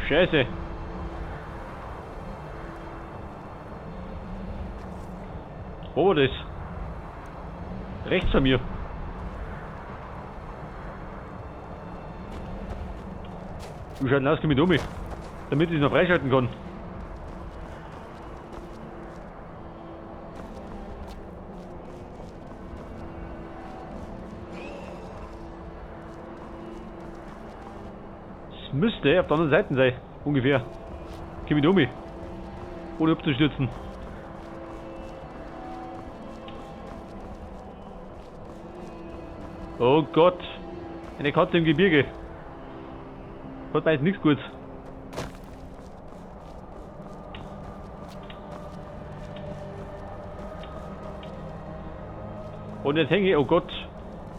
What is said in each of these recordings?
Scheiße. Wo war das? Rechts von mir. Du schaut aus, komm ich um, damit ich es noch freischalten kann. Es müsste auf der anderen Seite sein, ungefähr. Komm ich um, ohne abzustürzen. Oh Gott, eine Katze im Gebirge. Hat mir jetzt nichts gut. Und jetzt hänge ich, oh Gott,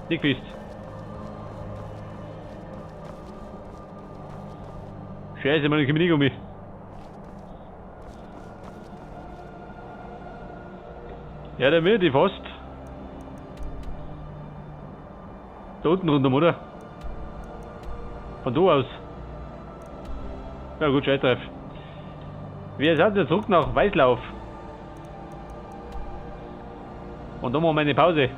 nicht gewusst. Scheiße, man, ich komme nicht um mich. Ja, der wird ich fast. Da unten rundum, oder? Von da aus. Ja gut, scheiß drauf. Wir sind jetzt zurück nach Weißlauf. Und da machen wir eine Pause.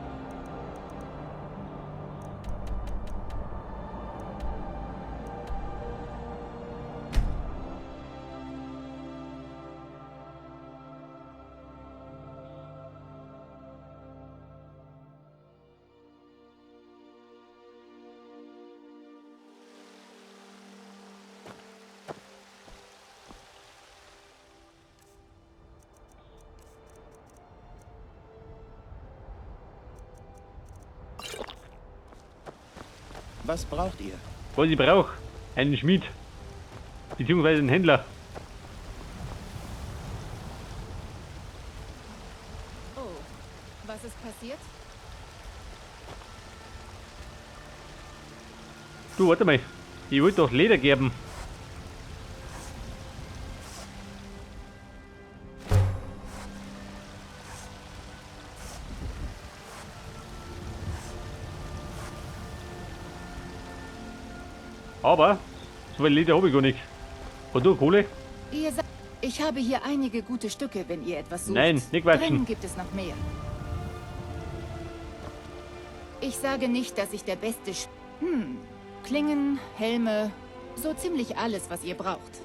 Was braucht ihr? Was ich brauche? Einen Schmied. Beziehungsweise einen Händler. Oh, was ist passiert? Du, warte mal. Ich wollte doch Leder gerben. Aber so viel Leder hab ich gar nicht. Hast du Kohle? Ich habe hier einige gute Stücke, wenn ihr etwas sucht. Nein, nicht quatschen. Drinnen gibt es noch mehr. Ich sage nicht, dass ich der beste Klingen, Helme, so ziemlich alles, was ihr braucht.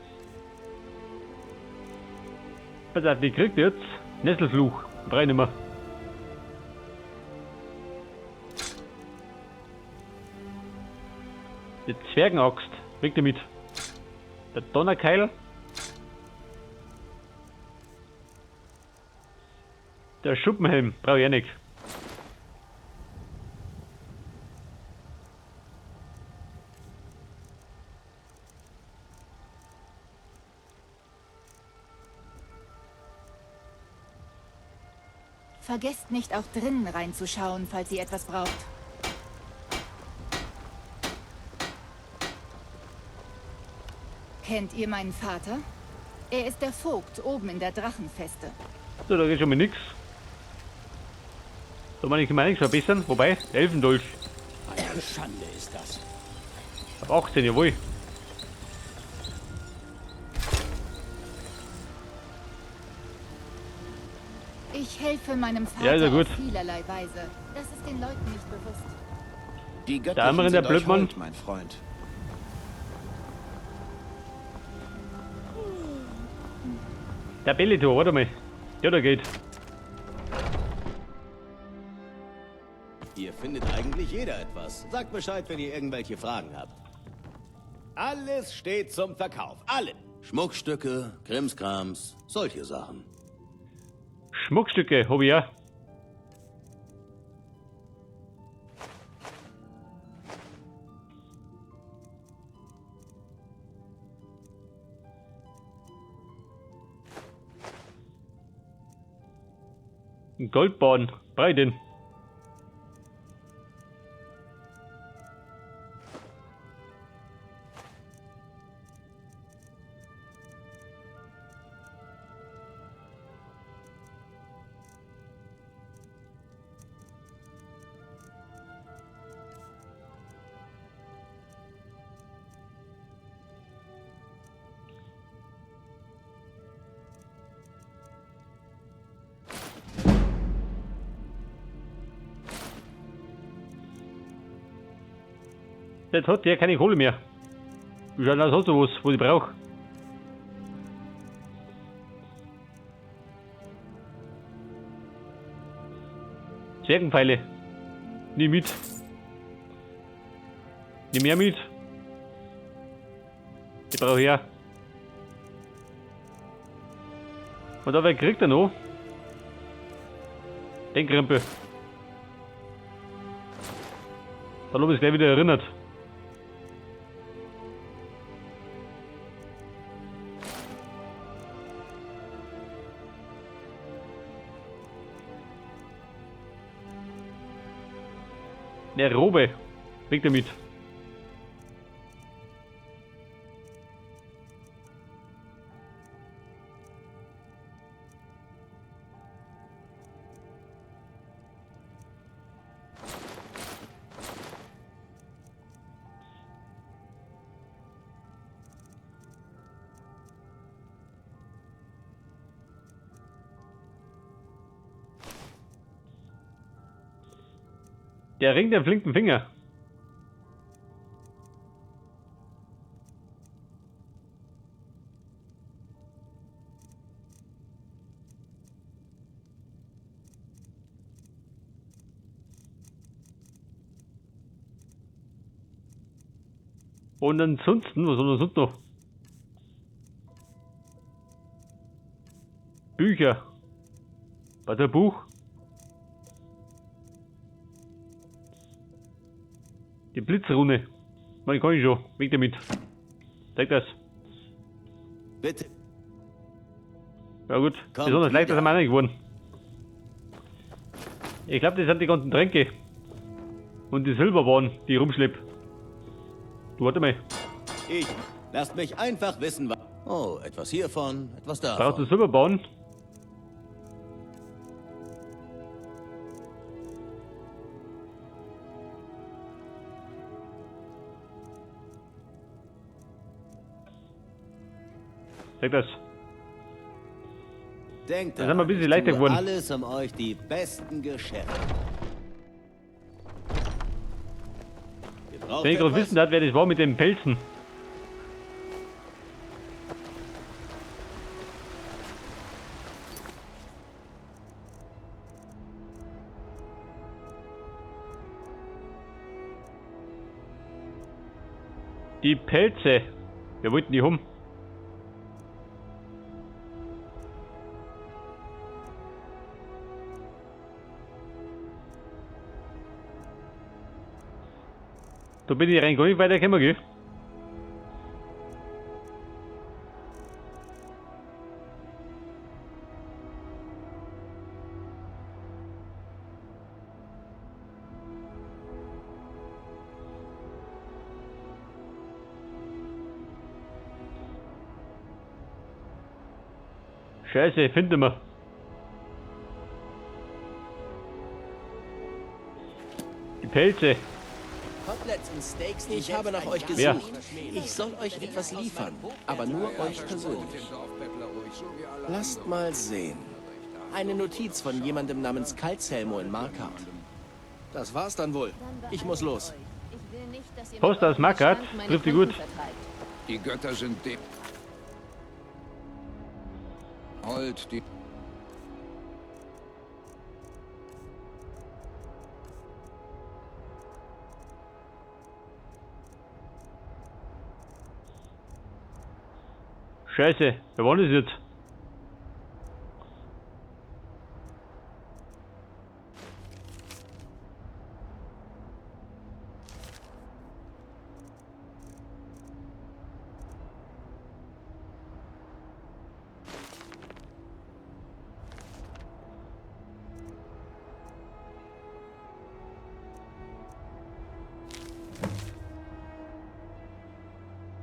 Pass auf, die kriegt jetzt Nesselfluch. Brauch ich nicht mehr. Die Zwergenaxt, weg damit. Der Donnerkeil. Der Schuppenhelm, brauch ich auch nicht. Vergesst nicht, auch drinnen reinzuschauen, falls ihr etwas braucht. Kennt ihr meinen Vater? Er ist der Vogt oben in der Drachenfeste. So, da geht schon mal nix. Da kann ich mir nichts verbessern. Wobei, Elfendolch. Eine Schande ist das. Ab 18, jawohl. Ich helfe meinem Vater Ja, ist ja gut. auf vielerlei Weise. Das ist den Leuten nicht bewusst. Die Da haben wir Göttlichen in der sind euch Blödmann. hold, mein Freund. Der Bellitor, warte mal. Ja, da geht. Hier findet eigentlich jeder etwas. Sagt Bescheid, wenn ihr irgendwelche Fragen habt. Alles steht zum Verkauf. Alle. Schmuckstücke, Krimskrams, solche Sachen. Schmuckstücke, hab ich ja. Ein Goldbahn, brauch ich den. Jetzt hat der keine Kohle mehr. Wie schaut aus, hast du was, was ich brauche? Zwergenpfeile. Nimm mit. Nimm mehr mit. Die brauche ich ja. Und dabei kriegt er noch den Krempel. Da habe ich gleich wieder erinnert. Der Robe. Weg damit. Der Ring der flinken Finger. Und ansonsten, was haben wir sonst noch? Bücher. Was ein Buch? Die Blitzrune. Man kann ich schon. Weg damit. Zeig das. Bitte. Ja gut. Kommt Besonders leicht wieder. ist am geworden. Ich glaube, das sind die ganzen Tränke. Und die Silberbahn, die ich rumschlepp. Du, warte mal. Ich. Lasst mich einfach wissen, was. Oh, etwas hiervon, etwas davon. Brauchst du Silberbahn? Zeig das. Denkt Das haben wir ein bisschen daran, ich leichter tue geworden. Alles, um euch die besten Geschäfte. Ihr braucht Wenn ich gerade etwas? wissen darf, wer das war mit den Pelzen. Die Pelze. Wer wollten die haben? Da bin ich rein gar nicht weitergekommen, gell? Scheiße, finden wir. Die Pelze. Koteletts und Steaks, ich habe nach euch Wer? gesucht. Ich soll euch etwas liefern, aber nur euch persönlich. Lasst mal sehen. Eine Notiz von jemandem namens Kalzhelmo in Markart. Das war's dann wohl. Ich muss los. Post aus Markart, trifft die gut. Die Götter sind dem. Hold die. Scheiße, wer war das jetzt?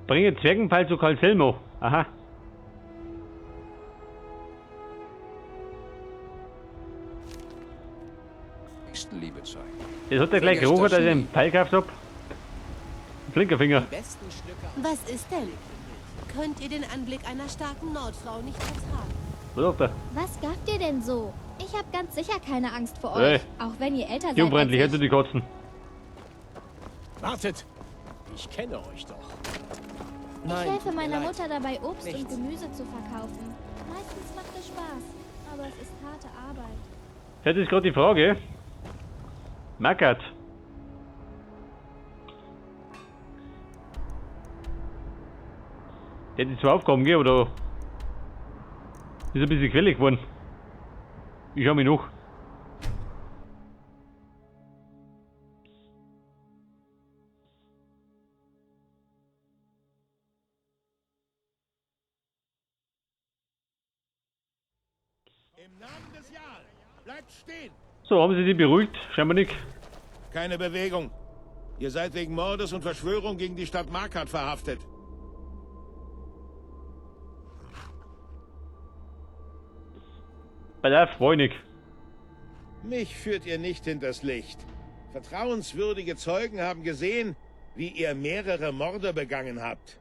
Bringe Zwergenpfeil zu Calcelmo. Aha. Liebe zeigen. Jetzt hat er gleich Vergesst gerochen, das dass ich nie. einen Pfeil gekauft hab. Flinker Finger. Was ist denn? Könnt ihr den Anblick einer starken Nordfrau nicht ertragen? Was sagt er? Was gab dir denn so? Ich habe ganz sicher keine Angst vor Hey. euch. Auch wenn ihr älter seid Jungfreundlich, als hätte ich. die Kotzen. Wartet! Ich kenne euch doch. Nein, Ich helfe tut mir meiner leid. Mutter dabei, Obst Nichts. und Gemüse zu verkaufen. Meistens macht es Spaß, aber es ist harte Arbeit. Jetzt ist gerade die Frage. Markarth. Hätte ich zwei Aufgaben gegeben, oder? Ist ein bisschen quälig geworden. Ich schau mich noch. Im Namen des Jarl, bleibt stehen! So, haben Sie sich beruhigt? Scheinbar nicht. Keine Bewegung. Ihr seid wegen Mordes und Verschwörung gegen die Stadt Markarth verhaftet. Bei der Freundin. Mich führt ihr nicht hinters Licht. Vertrauenswürdige Zeugen haben gesehen, wie ihr mehrere Morde begangen habt.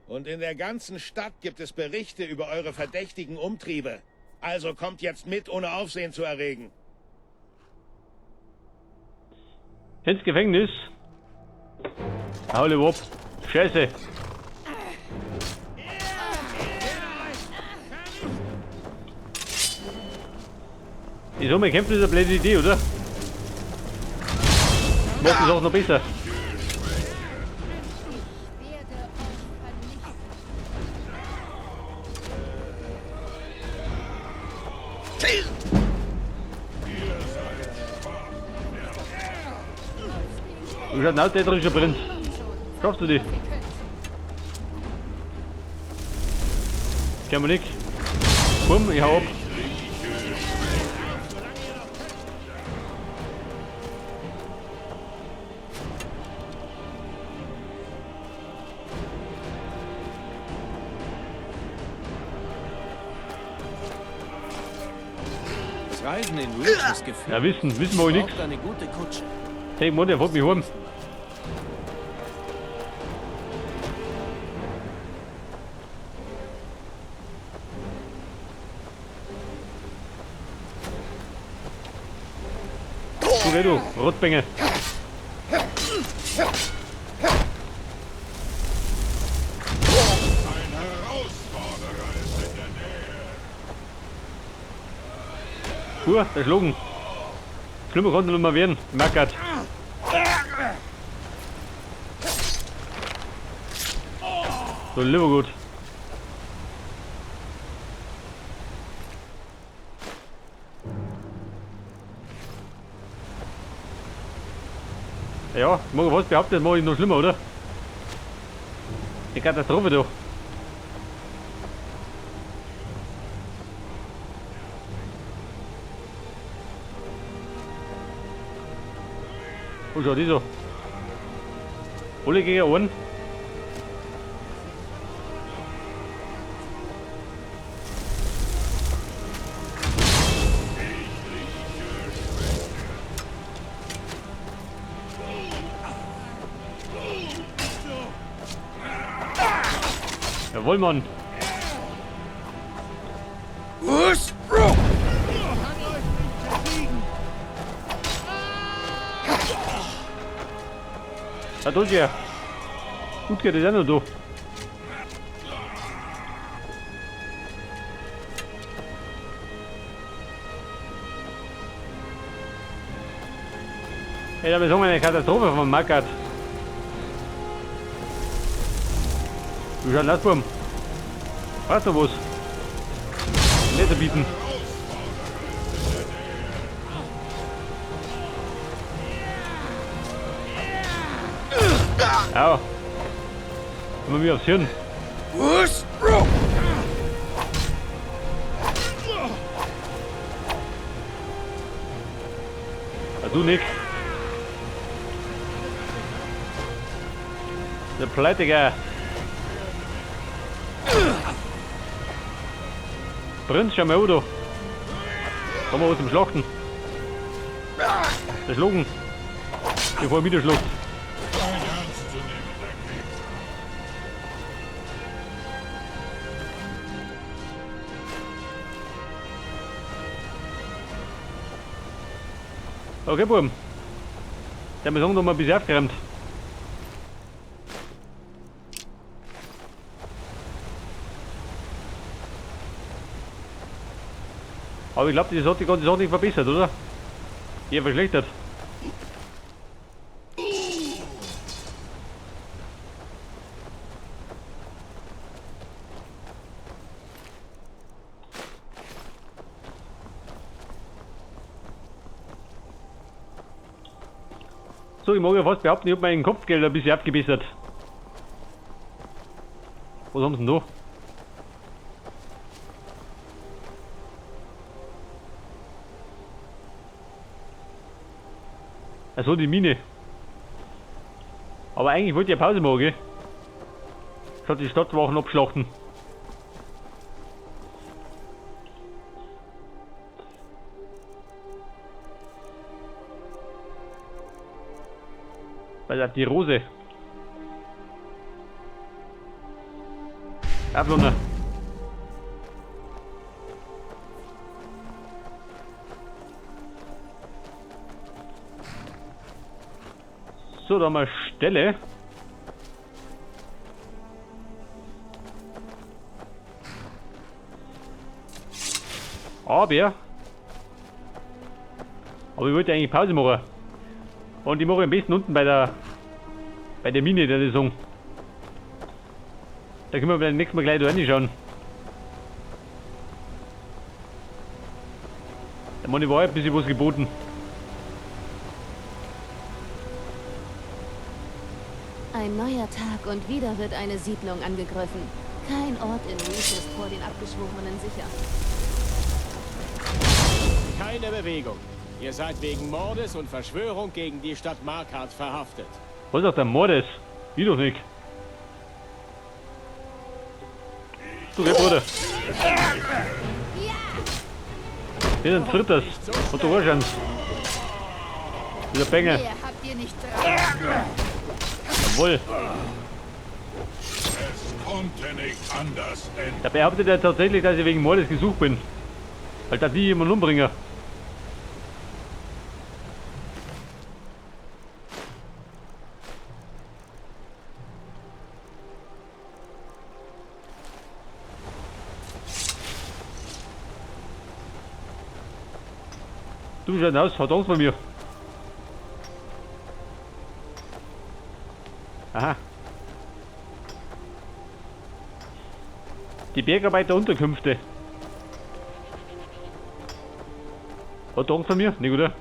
Und in der ganzen Stadt gibt es Berichte über eure verdächtigen Umtriebe. Also kommt jetzt mit, ohne Aufsehen zu erregen. Ins Gefängnis. Hau lieber ab. Scheiße. Die Summe kämpfen ist eine blöde Idee, oder? Macht es auch noch besser. Ich werde euch vernichten. Du schaut aus, der drin schon brennt. Schaffst du die? Kann man nicht. Bumm, ich hau ab. Das Reisen in Reach ist gefährlich. Ja, wissen wir wohl nix. Braucht eine gute Kutsche. Hey, Mann, der wollte mich haben. Du, geh du, Rotbänge. Puh, der Schlugen. Schlimmer konnte nicht mehr werden. Merkert. So, lieber gut. Ja, ich mag fast behaupten, das mache ich noch schlimmer, oder? Die Katastrophe doch. Wo schaut die so? Alle gegen einen. Jawohl, Mann. Da tut ja. Gut geht es auch noch da. Ey, da ist eine Katastrophe von Markarth. Wie schaut denn das, Burm? Weißt du was? Nicht bieten. Au. Komm mir aufs Hirn. Ah, du nix. Der Pleitiger. Prinz, schau mal an, da. Komm mal was zum Schlachten. Der Schlugen. Bevor er wieder schluckt. Okay, Buben. Der haben wir noch mal ein bisschen aufgeräumt. Aber ich glaube, das hat die ganze Sache nicht verbessert, oder? Eher verschlechtert. So, ich mag ja fast behaupten, ich habe mein Kopfgeld ein bisschen abgebessert. Was haben sie denn da? Also die Mine. Aber eigentlich wollte ich ja Pause machen, gell? Statt die Stadtwachen abschlachten. Weil die Rose. Ablunder. So, da mal Stelle. Aber ich wollte eigentlich Pause machen. Und ich mache am besten unten bei der Mine der Saison. Da können wir beim nächsten Mal gleich da reinschauen. Der Mann war ein bisschen was geboten. Ein neuer Tag und wieder wird eine Siedlung angegriffen. Kein Ort in Reach ist vor den Abgeschworenen sicher. Keine Bewegung. Ihr seid wegen Mordes und Verschwörung gegen die Stadt Markarth verhaftet. Was ist auch der Mordes? Ich doch nicht. Du, gell, Bruder. Wir sind Drittes. Und du warst Dieser Bengel. Jawohl. Es konnte nicht anders enden. Da behauptet er tatsächlich, dass ich wegen Mordes gesucht bin. Weil da die jemanden umbringen. Du bist ein Haus, hat Angst vor mir. Aha. Die Bergarbeiterunterkünfte. Hat Angst vor mir? Nicht, oder?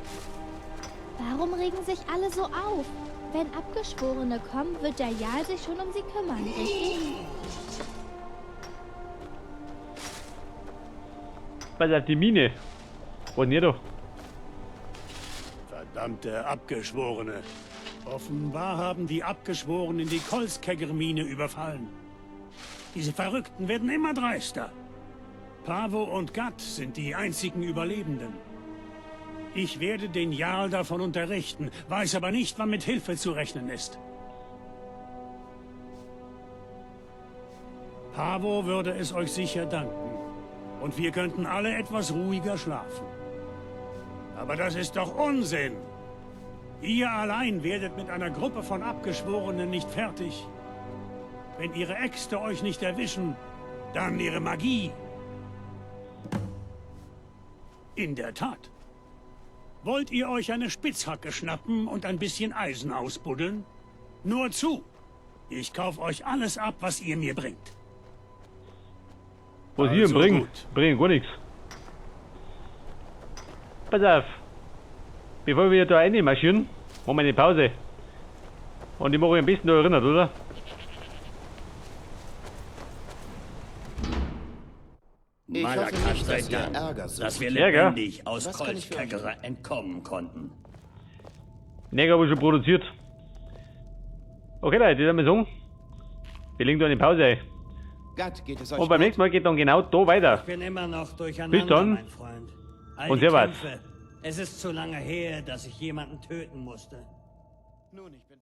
Warum regen sich alle so auf? Wenn Abgeschworene kommen, wird der Jarl sich schon um sie kümmern, richtig? Was ist die Mine? Was denn hier da? Verdammte Abgeschworene. Offenbar haben die Abgeschworenen die Kolskeggr-Mine überfallen. Diese Verrückten werden immer dreister. Pavo und Gatt sind die einzigen Überlebenden. Ich werde den Jarl davon unterrichten, weiß aber nicht, wann mit Hilfe zu rechnen ist. Pavo würde es euch sicher danken. Und wir könnten alle etwas ruhiger schlafen. Aber das ist doch Unsinn! Ihr allein werdet mit einer Gruppe von Abgeschworenen nicht fertig. Wenn ihre Äxte euch nicht erwischen, dann ihre Magie. In der Tat. Wollt ihr euch eine Spitzhacke schnappen und ein bisschen Eisen ausbuddeln? Nur zu! Ich kaufe euch alles ab, was ihr mir bringt. Was ihr bringen? Bringen gar nichts. Pass auf. Bevor wir da reinmarschieren, machen wir eine Pause. Und ich mache euch ein bisschen da erinnert, oder? Ich hoffe nicht, dass ihr Ärger sucht. Dass wir lebendig aus Kolskeggr entkommen konnten. Ärger habe ich schon produziert. Okay, Leute, das haben wir so. Wir legen da eine Pause ein. Gott, geht es euch Und beim nächsten Mal geht dann genau da weiter. Ich bin immer noch durcheinander, Bis dann. mein Freund. All Und die servus. Kämpfe. Es ist zu lange her, dass ich jemanden töten musste. Nun, ich bin